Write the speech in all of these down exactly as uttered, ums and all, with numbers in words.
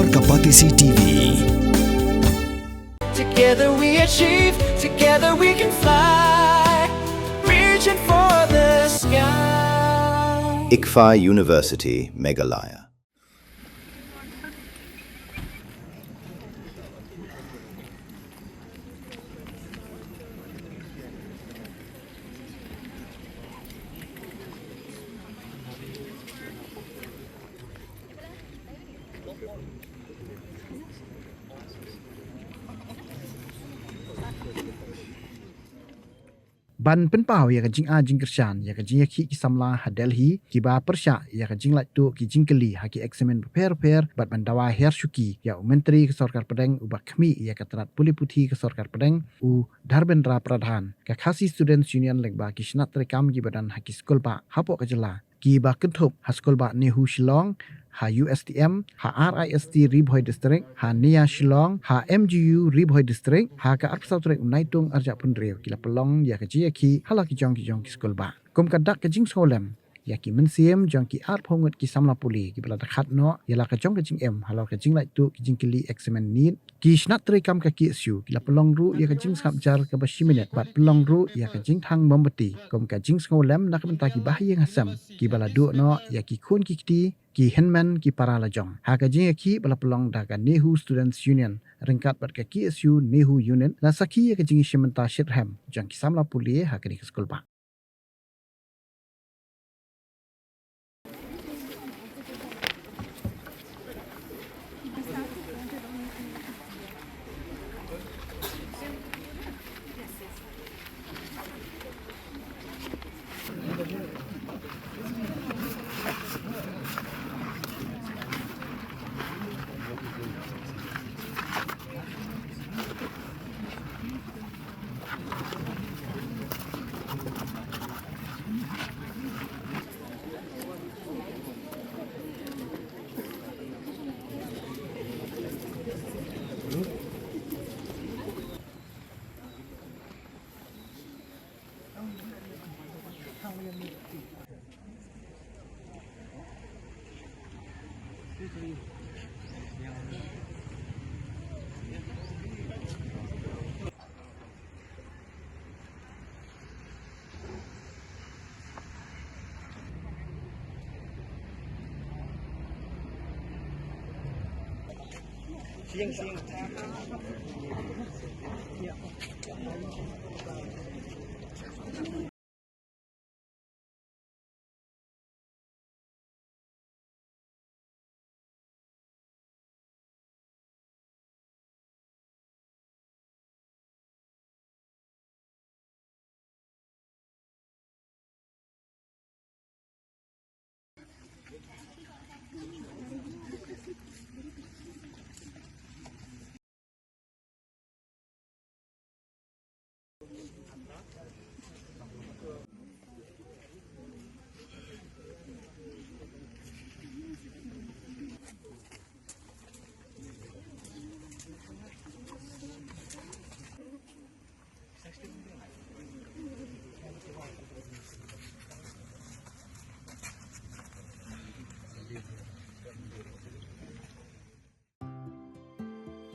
Kapatisi T V. Together we achieve, together we can fly, reaching for the sky. ICFAI University, Meghalaya. Ban pynpaw ïa ka jingai jingkyrshan ïa ka jingïakhih ki samla ha Delhi kiba pyrshah ïa ka jinglait tuh ki jingkylli ha ki eksamin bapher bapher bad ban dawa hiar shuki ïa u Myntri ka Sorkar Pdeng uba khmih ïa ka tnat pule puthi ka Sorkar Pdeng, u Dharmendra Pradhan, ka Khasi Students Union lyngba ki shnat treikam kiba don ha ki skulbah hapoh ka jylla, kiba kynthup ha skulbah NEHU Shillong, ha U S T M, ha R I S T Ri Bhoi District, ha NEIYA Shillong, ha M G U Ri Bhoi District, ha ka arphew saw tarik u Naitung arhajar arphew hynriew ki la pynlong ïa ka jingïakhih ha la ki jong ki jong ki skulbah. Kum ka dak ka jingsngewlem ïa ki mynsiem jong ki arphew ngut ki samla pule kiba la dkhot noh ïa la ka jong ka jingim halor ka jinglait tuh ki jingkylli eksamin NEET, ki shnat treikam ka K S U ki la pynlong ruh ïa ka jingsngap jar kaba shi minit bad pynlong ruh ïa ka jingthang mombati kum ka jingsngewlem na ka bynta ki bahaïing hasem kiba la duh noh ïa ki khun ki kti, ki hynmen, ki para lajong ha ka jingïakhih ba la pynlong da ka NEHU Students Union ryngkat bad ka K S U NEHU Unit, la sakhi ïa ka jingïashim bynta shitrhem jong ki samla pule ha kane ka skulbah.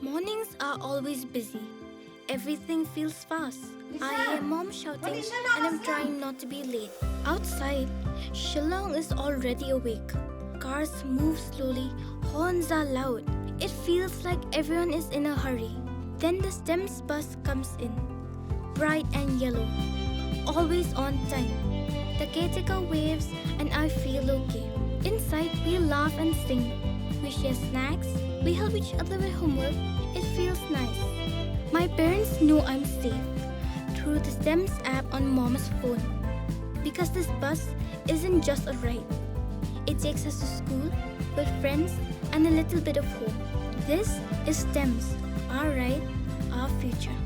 Mornings are always busy. Everything feels fast. I hear mom shouting and I'm trying not to be late. Outside, Shillong is already awake. Cars move slowly, horns are loud. It feels like everyone is in a hurry. Then the STEMS bus comes in. Bright and yellow. Always on time. The caretaker waves and I feel okay. Inside, we laugh and sing. We share snacks. We help each other with homework. It feels nice. My parents know I'm safe through the STEMS app on mom's phone. Because this bus isn't just a ride. It takes us to school, with friends, and a little bit of home. This is STEMS, our ride, our future.